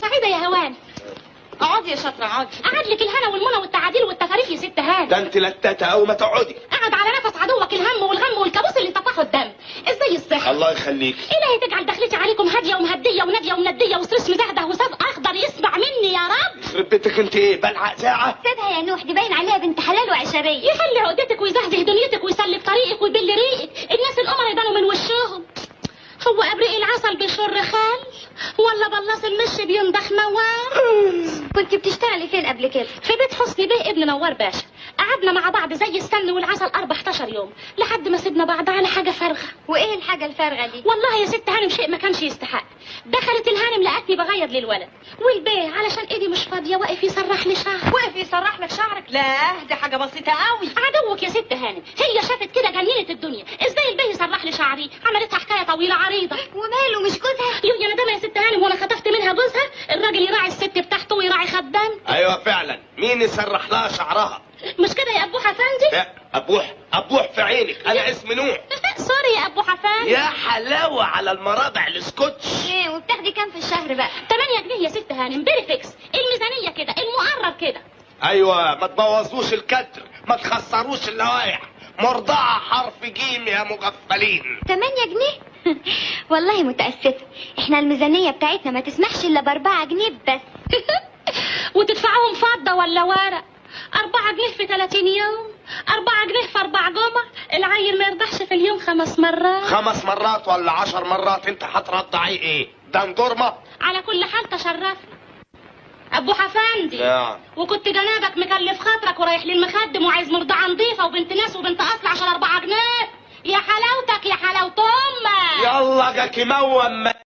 سعيدة يا هوان. اقعدي يا شاطرة اقعدي. قعد لك الهنا والمنى والتعاديل والتفاريح يا ست هانم. ده انت لتاته او ما تقعدي. قعد على نفس عدوك الهم والغم والكابوس اللي طفحوا الدم. ازاي الصحة؟ الله يخليك. الهي تجعل دخلتي عليكم هادية ومهديه وناديه ومنديه وسرس مزهده وساز اخضر يسمع مني يا رب. يخرب بيتك انت ايه بلعق ساعة؟ سيبها يا نوح، دي باين عليها بنت حلال وعشريه. يخلي عقدتك ويزهزه دنيتك ويسلك طريقك ويبل ريقك، الناس القمر يبانوا من وشهم. هو ابريق العسل بيشر خال ولا بلاص المش بينضح موال؟ كنت بتشتغلي فين قبل كده؟ في بيت حسني بيه ابن نوار باشا. قعدنا مع بعض زي السمن والعسل 14 يوم لحد ما سيبنا بعض على حاجة فارغة. وايه الحاجة الفارغة دي؟ والله يا ست هانم شيء ما كانش يستحق. دخلت الهانم لقتني بغير للولد والبيه علشان ايدي مش فاضية واقف يسرح لي شعري. واقف يسرح لك شعرك؟ لا دي حاجة بسيطة قوي. عدوك يا ست هانم، هي شافت كده جننت الدنيا، ازاي البيه يسرح لي شعري؟ عملتها حكاية طويلة عريضة. وماله مش جوزها؟ يا ندامه يا ست هانم، وانا خطفت منها جوزها. الراجل يراعي الست بتاعته ويراعي خدام. ايوه فعلا، مين يسرح لها شعرها؟ مش كده يا ابو حفندي؟ لا ابوح ابوح في عينك، انا اسمي نوح. sorry يا ابو حفندي. يا حلاوة على المرابع السكوتش. ايه وبتاخدي كام في الشهر بقى؟ 8 جنيه يا ست هانم، prix fixe، الميزانية كده، المقرر كده. ايوه ما تبوظوش الكدر، ما تخسروش اللوائح، مرضعه حرف جيم يا مغفلين. 8 جنيه؟ والله متأسفة، احنا الميزانية بتاعتنا ما تسمحش الا ب4 جنيه بس. وتدفعوهم فضة ولا ورق؟ 4 جنيه في 30 يوم، 4 جنيه في 4 جمع، العيل ما يرضعش في اليوم 5 مرات. 5 مرات ولا 10 مرات؟ انت هترضعيه ايه؟ ده ندورمه. على كل حال تشرفنا ابو حفندي. نعم. وكنت جنابك مكلف خاطرك ورايح للمخدم وعايز مرضعه نظيفة وبنت ناس وبنت اصل عشان 4 جنيه. يا حلاوتك يا حلاوة امك. يلا جاكي موم.